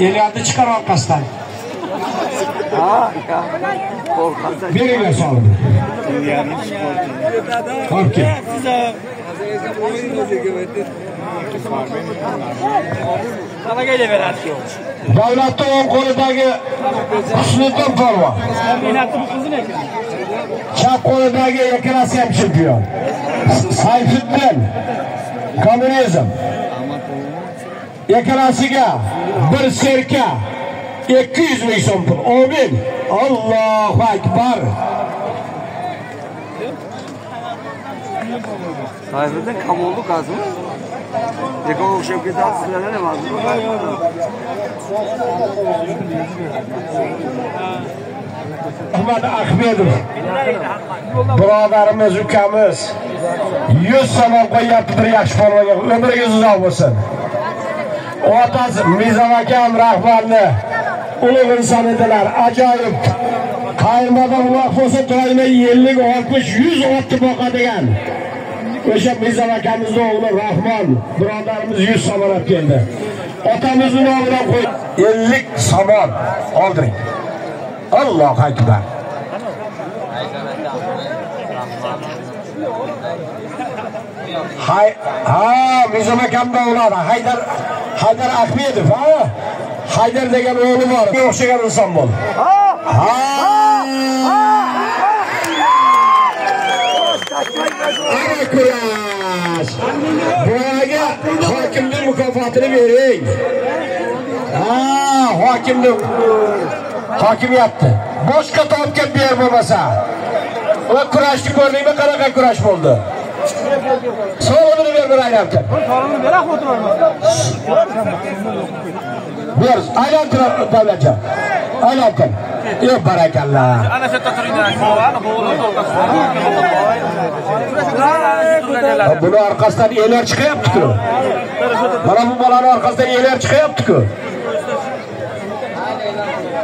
Elyadni chiqar orqasidan. Beringlar solimni. Hop kel. Davlatning o'ng qo'lidagi Husniddin polvon. Chap qo'lidagi ikkalasi ham chempion. Sayfiddin kommunizm. Ikkalasiga bir serka 200 ming so'm pul. Amin. Allohu akbar. Sayfiddin Kamollu qazmi? Lekin o'xshab ketadi, sizlardan emasmi? Ahmad Ahmedov birodarimiz, ukamiz 100 somon qo'yyapti bir yaxshi polvonga. Umringiz uzoq bo'lsin. Otasi Mizam akam rahbarni ulug' inson edilar, ajoyib. Qayirmadan vaqt bo'lsa doimo 50, 60, 100 otni boqadigan. O'sha Mizam akamizni o'g'li Rahmon birodarimiz 100 somon olib keldi. Otamizni nomidan qo'y 50 somon oldiring. Allohu akbar. Hay, ha, Mizam akamda o'g'li Haydar, Haydar Ahmedov, ha? Haydar degan o'g'li bor. O'xshagan inson bo'ldi. Ha! Ana kurash. Bularga hokimning mukofotini bering. Ha, hokimning hokimiyatni. Boshqa topga ber bo'lmasa. Ular kurashni ko'rdingmi, qanaqa kurash bo'ldi? Solimini ber bir aylantir. Solimini beraq o'tirolmas. Ber, aylantir Davlatjon. Aylantir. Yo'q, barakallah. Ana shu yerda turinglar. Buni orqasidan elar chiqyapti-ku. Mana bu bolani orqasidan elar chiqyapti-ku.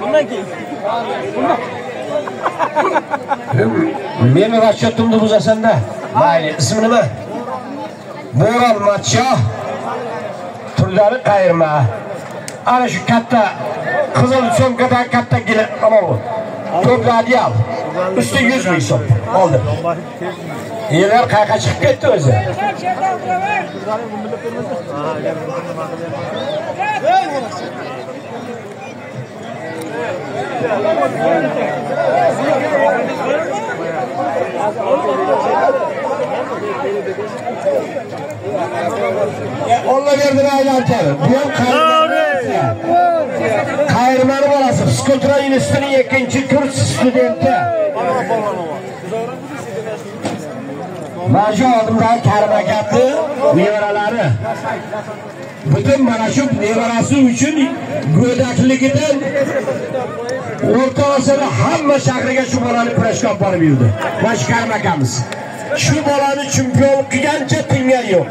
Bundan keyin. Meni raschotimni buzasan-da. Mayli, ismi nima? Bo'ron Matshoh. Turlari qayirma. Ana shu katta qizil so'mkadagi katta gila, ana bu. To'plarni al. Usti 100 ming so'm oldim. Yerlar qayerga chiqib ketdi o'zi? Olla berdini aylantir. Bu ham qayirmani bolasi, fizkultura institutining 2-kurs studenti. Mana shu oldimdagi Karim akani nevaralari. Butun mana shu nevarasi uchun go'dakligidan O'rta Osiyoda hamma shahriga shu bolani kurashga olib borib yurdi. Mana shu Karim akamiz. Shu bolani chempion qilgancha tingan yo'q.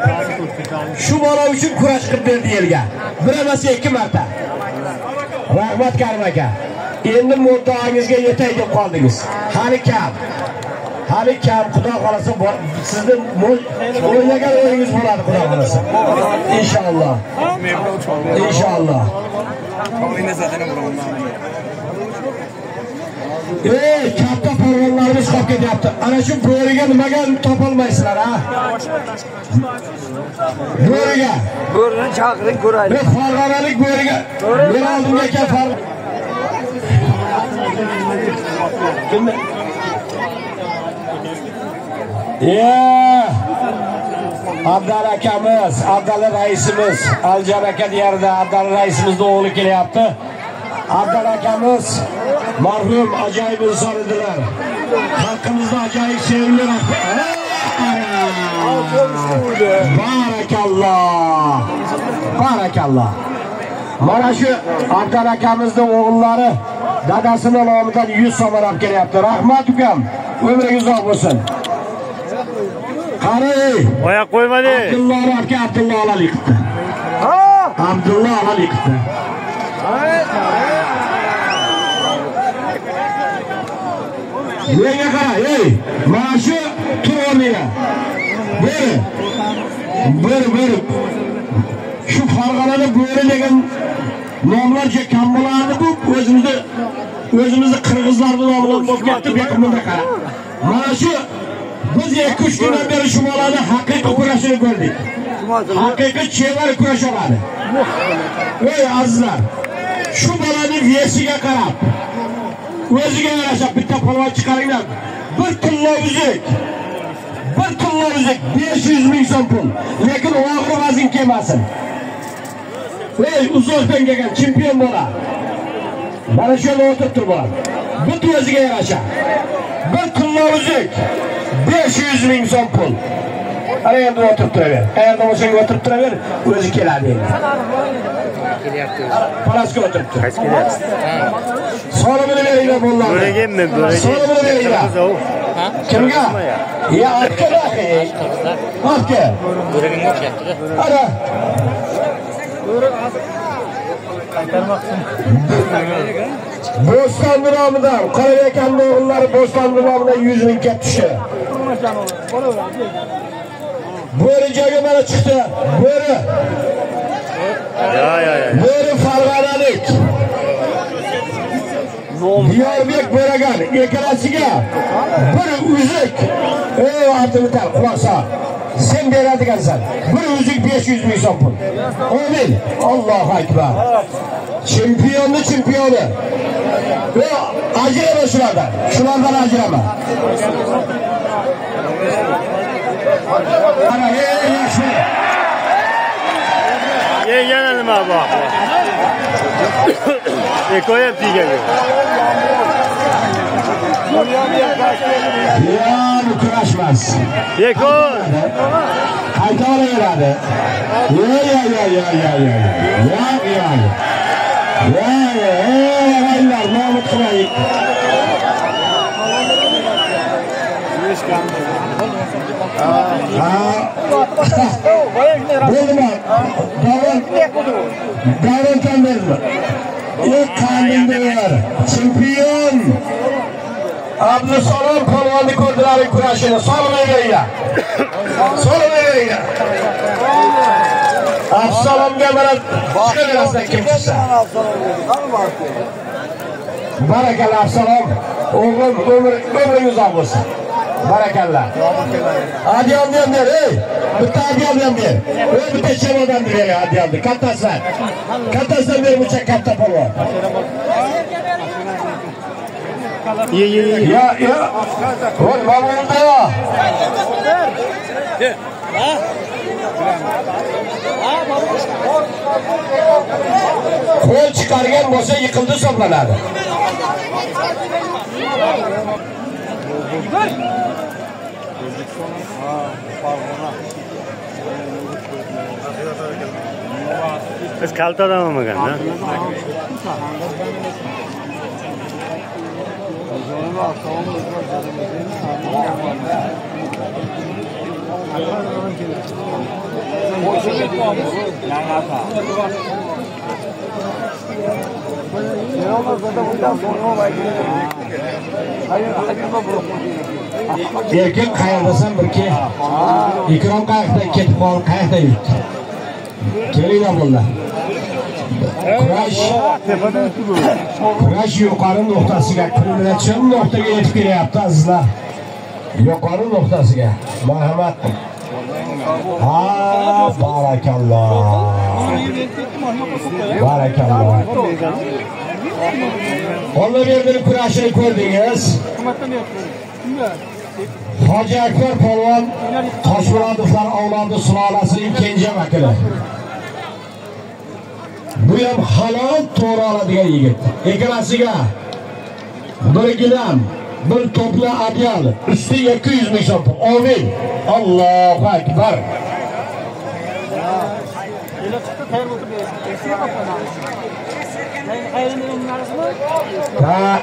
Shu bola uchun kurash qilib berdi elga. Bir emas, 2 marta. Rahmat Karim aka. Endi muddaongizga yetay deb qoldingiz. Hali kam. Hali kam, Xudo xolasa sizni o'ylagan o'yingiz bo'ladi, Xudo xolasa. Inshaalloh. Inshaalloh. Ey, katta polvonlarimiz qolib ketyapti. Ana shu bo'riga nimaga topolmaysizlar, ha? Bo'riga. Bo'rini chaqiring ko'raylik. Men Farg'onalik bo'riga. Men oldimga kel Kimni? Abdal akamiz, Abdal raisimiz, Aljan aka deyardi, Abdal raisimizning o'g'li kelyapti. Abdal akamiz marhum ajoyib inson edilar. Xalqimizda ajoyib sevimli rahbar. Barakalloh. Barakalloh. Mana shu Abdal akamizning o'g'illari dadasini nomidan 100 so'm olib kelyapti. Rahmat ukam, umringiz uzoq bo'lsin. Qani, oyoq qo'ymadi. Abdulloh aka, Abdulloh olib yiqitdi. Abdulloh olib yiqitdi. Menga qara, ey, mana shu tur o'rniga. Beri. Bir. Shu Farg'onada bo'ri degan Nomlarcha kam bo'lardi bu o'zimizni qirg'izlarni nomidan bo'lib ketdi. Bu yoqqa bunda qara. Mana shu biz 2-3 kundan beri shu bolani haqiqiy kurashini ko'rdik. Haqiqiy chevar kurash oladi. Ey azizlar, shu bolaning vesiga qarab, o'ziga yarasha bitta polvon chiqaringlar. Bir tillo uzuk. Bir tillo uzuk 500 ming so'm pul. Lekin og'ir vazn kelmasin. Ey uzoqdan kelgan chempion bola. Mana shu yerda o'tirib tur bola. Bitta o'ziga yarasha. Bir tillo uzuk 500 ming so'm pul. Ana endi o'tirib turaver. Qayerda bo'lsang o'tirib turaver, o'zi keladi endi. Kelyapti. Palaska o'tiribdi. Qaysi kelyapti? Solimini beringlar bolalar. Bo'raganmi, bo'ragan. Solimini beringlar. Kimga? Ya otga baqi. Otga. Bo'raganga o'xshayapti-da. Ana. Bo'ston nomidan, Qorabekanning o'g'illari Bo'ston nomidan 100 ming kelib tushdi. Bo'ri joyga mana chiqdi. Bo'ri. Ya. Bo'ri Farg'onalik. Diyorbek Bo'ragan ikkalasiga bir uzuk. Ey Abdumital, quloq sol. Sen beradigansan. Bir uzuk 500 ming so'm pul. Amin. Allohu akbar. Chempionni chempioni. Ve ajrama shulardan. Shulardan ajrama. Ana ey yaxshi. Yana nima bu? Ekoyam tegan. Ya bu kurashmas. Eko. Qaytaraveradi. Ya. Ya. Ya, ey, nomud qilaylik. Bo'ldimi? Davron kam berdi. Qandindir. Chempion Abdusalom polvonni ko'rdilar kurashini. Solmayveringlar. Solmayveringlar. Abdusalomga mana chiqaverasizlar kim chiqsa. Barakalla Abdusalom. O'g'lim, umring uzoq bo'lsin. Barakalla. Adyolni ham ber, ey. Bitta adyolni ham ber. Ey, bitta chemodan ber adyolni. Kattasidan. Kattasidan ber buncha katta polvon. Ye. Ya. Voy, bo'ldi. Qo'l chiqargan bo'lsa yiqildi hisoblanadi. Biz kalta odam olmagan-da. Erkin qayerdasan birki? Ikrom qayerdan ketib qoldi, qayerda yuribdi? Kelinglar bolalar. Kurash yuqori nuqtasiga, kulminatsion nuqtaga yetib kelyapti azizlar. Yuqori nuqtasiga. Marhamat. Ha, barakalloh. Barakalloh. Olloverdining kurashini ko'rdingiz. Hoji Akbar polvon Toshmurodovlar avlodi sulolasining kenja vakili. Bu ham halol to'g'ri oladigan yigit. Ikkalasiga bir gilam, bir to'pla adyal, ustiga 200 ming so'm. Amin. Allohu akbar. Ha.